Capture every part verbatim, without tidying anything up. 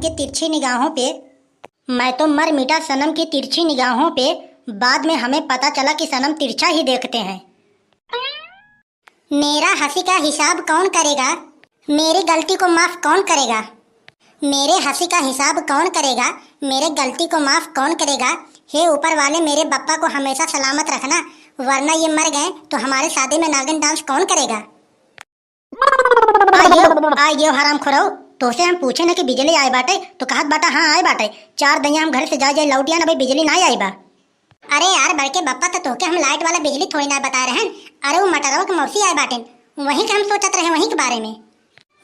तिरछी निगाहों पे, मैं तो मर मिटा सनम की तिरछी निगाहों पे। बाद में हमें पता चला कि सनम तिरछा ही देखते हैं। मेरा हंसी का हिसाब कौन करेगा? मेरी गलती को माफ कौन करेगा? मेरे हंसी का हिसाब कौन करेगा? मेरे गलती को माफ कौन करेगा? हे ऊपर वाले, मेरे बप्पा को हमेशा सलामत रखना, वरना ये मर गए तो हमारे शादी में नागिन डांस कौन करेगा? आइयो, आइयो हराम खोरो, तोसे हम पूछे न कि बिजली आए बाटे, तो कहत बाटा हाँ आए बाटे। चार दइया हम घर से जाए जाए लौटिया न भाई, बिजली ना आई बा। अरे यार बड़के बप्पा, तो तोहके हम लाइट वाला बिजली थोड़ी ना बताए रहन। अरे वो मटरवा के मौसी आए बाटेन, वहीं के हम सोचत रहे, वहीं के बारे में।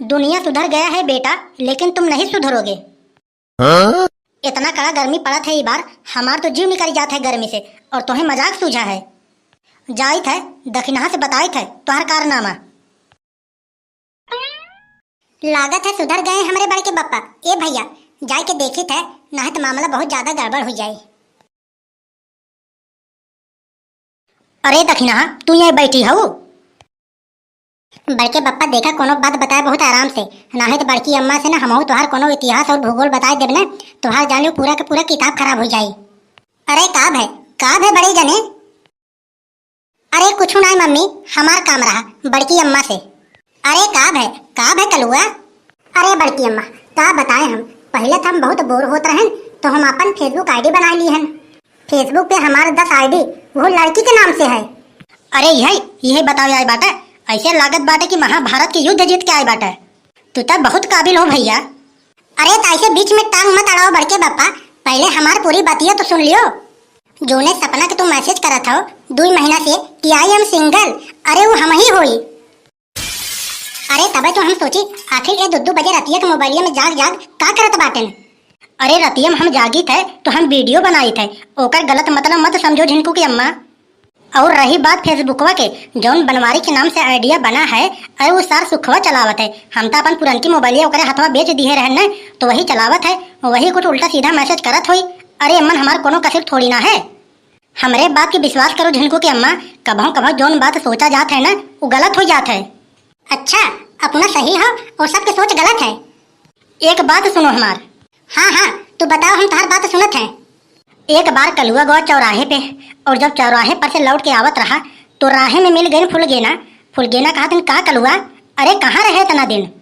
दुनिया सुधर गया है बेटा, लेकिन तुम नहीं सुधरोगे। हाँ? इतना कड़ा गर्मी पड़त है ई बार, हमार तो जीव निकल जात है गर्मी से, और तोहे मजाक सूझा है। जाइत है, दखिनहा से बताइत है तोहर कारनामा। लागत है सुधर गए हमरे बड़के बप्पा। ए भइया, जाए के देखित है, नाहीं त मामला बहुत ज्यादा गड़बड़ हो जाए। अरे दखिनहा, तू यहीं बैठी हऊ? बड़के बप्पा, देखा, कोनो बात बताए बहुत आराम से, नाहीं त बड़की अम्मा से ना हमहू तोहार कोनो इतिहास और भूगोल बताए देब ना, तोहार जान लो पूरा के पूरा किताब खराब हो जाई। अरे का भय, का भय बड़े जने? अरे कुछ नाहीं मम्मी, हमार काम रहा बड़की अम्मा से। अरे का भय, का भय कलुआ? अरे बड़की अम्मा, का बताए हम, पहिले त हम बहुत बोर होत रहन, तो हम अपन Facebook ID बनाए ली हन। Facebook पे हमार दस ID वो लड़की के नाम से है। अरे यही, यही बतावे आए बाटे, ऐसे लागत बाटे कि महाभारत के युद्ध जीत के आए बाटे। तू तो बहुत काबिल हो भइया। अरे त ऐसे बीच में टांग मत अड़ाओ बड़के बप्पा, पहिले हमार पूरी बतिया तो सुन लियो। जौने सपना के तू message करत हो दुई महीना से कि I am single, अरे वो हमही होई। अरे तबे तो हम सोची, आखिर ये दू दू बजे रतिया के मोबाइलिया में जाग जाग का करत बाटेन? अरे रतिया में हम जागित है तो हम video बनाइत है, ओकर गलत मतलब मत समझो झिनकू की अम्मा। और रही बात Facebookवा के, जौन बनवारी के नाम से ID बना है, अरे वो सार सुखवा चलावत है। हम तो अपन पुरनकी मोबाइलिया ओकरे हथवा बेच दिए रहन न, तो वही चलावत है, वही कुछ उल्टा सीधा message करत होई। अरे अम्मन हमार कोनो कसूर थोड़ी ना है। हमरे बात के विश्वास करो झिनकू के अम्मा, कभौ कभौ जौन बात सोचा जात है ना, वो गलत हो जात है। अच्छा, अपना सही हो और सबके सोच गलत है। एक बात सुनो हमार। हाँ, हाँ, तू बताओ, हम तोहार बात सुनत हैं। एक बार कलुआ गवा चौराहे पे, और जब चौराहे पर से लौट के आवत रहा, तो राहे में मिल गई फुलगेना। फुलगेना कहत, "का कलुआ, अरे कहाँ रहे इतना दिन?"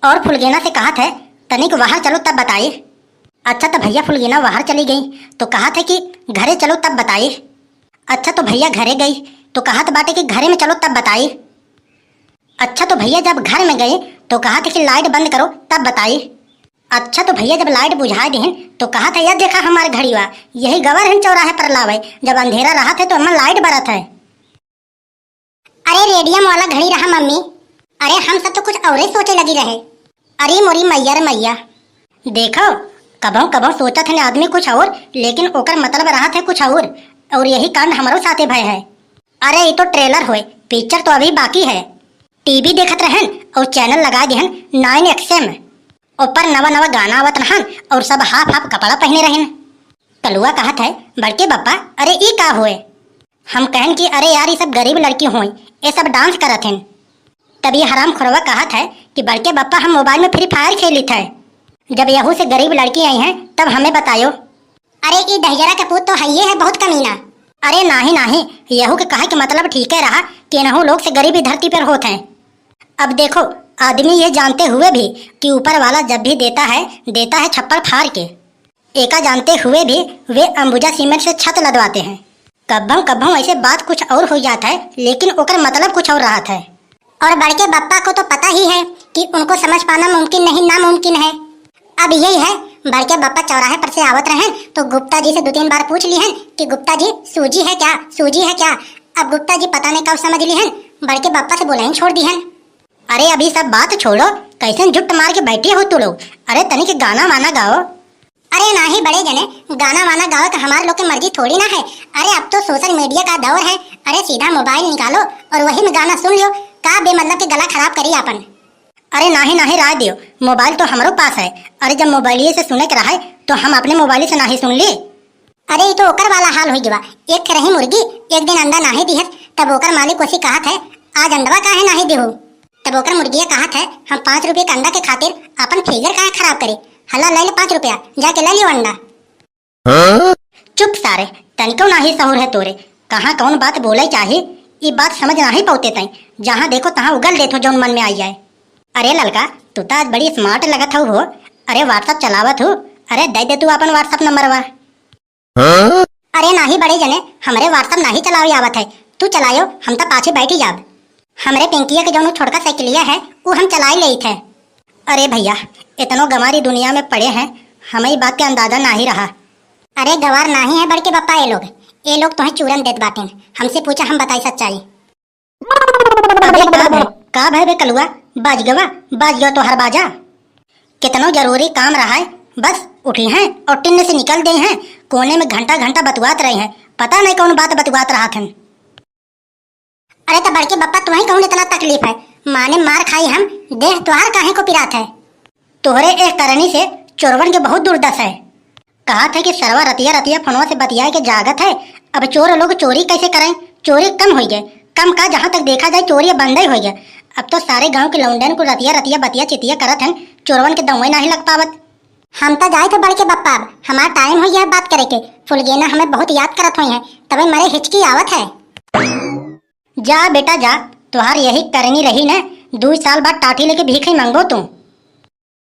और फुलगेना से कहत है, "तनिक बाहर चलो तब बताई।" अच्छा तो भइया फुलगेना बाहर चली गई, तो कहत है कि "घरे चलो तब बताई।" अच्छा तो भइया घरे गई, तो कहत बाटे कि "घरे में चलो तब बताई।" अच्छा तो भइया जब घर में गई, तो कहत है कि "लाइट बंद करो तब बताई।" अच्छा तो भइया जब लाइट बुझाए देहन, तो कहत है "यह देखा हमार घड़ीवा, यही गवर हन चौराहे पर लावे, जब अंधेरा रहत है तो एमा लाइट बरत है।" अरे रेडियम वाला घड़ी रहा मम्मी। अरे हम सब तो कुछ औरे सोचे लगी रहे। अरे मोरी मैया रे मैया। देखो, कबहूँ कबहूँ सोचत है आदमी कुछ और, लेकिन ओकर मतलब रहत है कुछ और, और यही कांड हमरो साथे भय है। अरे ये तो trailer होए, picture तो अभी बाकी है। TV देखत रहन और channel लगा दिहन nine XM। ऊपर नवा नवा गाना आवत रहन और सब half half कपड़ा पहने रहन। कलुआ कहत है, "बड़के बप्पा, अरे ई का होए?" हम कहन कि "अरे यार, ई सब गरीब लड़की होई, ये सब dance करत हन।" तब ये हराम खोरवा कहत है कि "बड़के बप्पा, हम मोबाइल में Free Fire खेलित है, जब यहू से गरीब लड़की आई हैं, तब हमें बतायो।" अरे ई दहिजरा के पूत तो हइये है बहुत कमीना। अरे नाही नाही, यहू के कहे के मतलब ठीके रहा कि इनहू लोग से गरीबी धरती पर होत है। अब देखो, आदमी ये जानते हुए भी कि ऊपर वाला जब भी देता है, देता है छप्पर फाड़ के, एका जानते हुए भी वे अंबुजा सीमेंट से छत लदवाते हैं। कब्बों कब्बों ऐसे बात कुछ और हो जात है, लेकिन ओकर मतलब कुछ और रहत है। और बड़के बप्पा को तो पता ही है कि उनको समझ पाना मुमकिन नहीं, नामुमकिन है। अब यही है, बड़के बप्पा चौराहे पर से आवत रहे तो गुप्ता जी से दो तीन बार पूछ लिहन कि "गुप्ता जी, सूजी है क्या, सूजी है क्या?" अब गुप्ता जी पता नहीं कब समझ लिहन, बड़के बप्पा से बोला ही छोड़ दिहन। अरे अभी सब बात छोड़ो, कैसन जुट मार के बैठे हो तू लोग? अरे तनिक गाना वाना गाओ। अरे नाही बड़े जने, गाना वाना गावे का हमार लोग के मर्जी थोड़ी ना है। अरे अब तो social media का दौर है, अरे सीधा मोबाइल निकालो और वही में गाना सुन लियो, का बेमतलब के गला खराब करी आपन। अरे नाही नाही, राय दियो, मोबाइल तो हमरो पास है। अरे जब मोबाइलिए से सुने के रहे तो हम अपने मोबाइल से नाही सुन ली। अरे ई तो ओकर वाला हाल हो गवा, एक ठे रही मुर्गी, एक दिन अंडा नाही दिहस, तब ओकर मालिक ओसी कहत है, "आज अंडवा काहे नाही दिहू?" तब ओकर मुर्गिया कहत है, "हम पाँच रुपये के अंडा के खातिर अपन figure काहे खराब करे?" हला, ले ले पाँच रुपया, जाके ले लियो अंडा। चुप सारे, तनिको नाहीं सहूर है तोरे। कहाँ कौन बात बोले चाही, ई बात समझ नाहीं पौते तैं। जहाँ देखो तहाँ उगल देत हो जौन मन में आई जाए। अरे ललका, तू तो आज बड़ी smart लगत हऊ हो। अरे WhatsApp चलावत हू? अरे दे दे तू अपन WhatsApp नंबरवा। अरे नाहीं बड़े जने, हमरे WhatsApp नाहीं चलावे आवत है। तू चलायो, हम तो पाछे बैठी जाब। हमरे पिंकिया के जौन छोटका साइकिलिया है, उ हम चलाई लेइत है। अरे भइया, इतनो गंवारी दुनिया में पड़े हैं, हमें ई बात के अंदाजा नाहीं रहा। अरे गंवार नाहीं है बड़के बप्पा, ए लोग, ए लोग तोहे चूरन देत बाटिन। हमसे पूछा, हम बताई सच्चाई। अबे का भय, का भय बे कलुआ, बाज गवा, बाज गवा तोहार बाजा। कितनो जरूरी काम रहा है, बस उठी हैं और टिन्न से निकल गई हैं। कोने में घंटा घंटा बतुआत रही हैं, पता नहीं कौन बात बतुआत रहा थन। अरे तो बड़के बप्पा, तुम्हें कौन इतना तकलीफ है? माने मार खाई हम, देह तुहार काहे को पिरात है? तोहरे एह करनी से चोरवन के बहुत दुर्दशा है। कहत है कि सरवा रतिया रतिया फोनवा से बतियाए के जागत है। अब चोर लोग चोरी कैसे करें? चोरी कम होई गए, कम का, जहाँ तक देखा जाए चोरी बंद ही होई गए। अब तो सारे गांव के लौंडन को रतिया रतिया बतिया चितिया करत हैं, चोरवन के दौए नाहीं लग पावत। हम तो जाए थे बड़के बप्पा, अब हमार टाइम हो गया है बात करे के। फुलगेना हमें बहुत याद करत होई हैं, तबे मरे हिचकी आवत है। जा बेटा जा, तुहार यही करनी रही न, दू साल बाद टाटी लेके भीख ही मांगबो तू।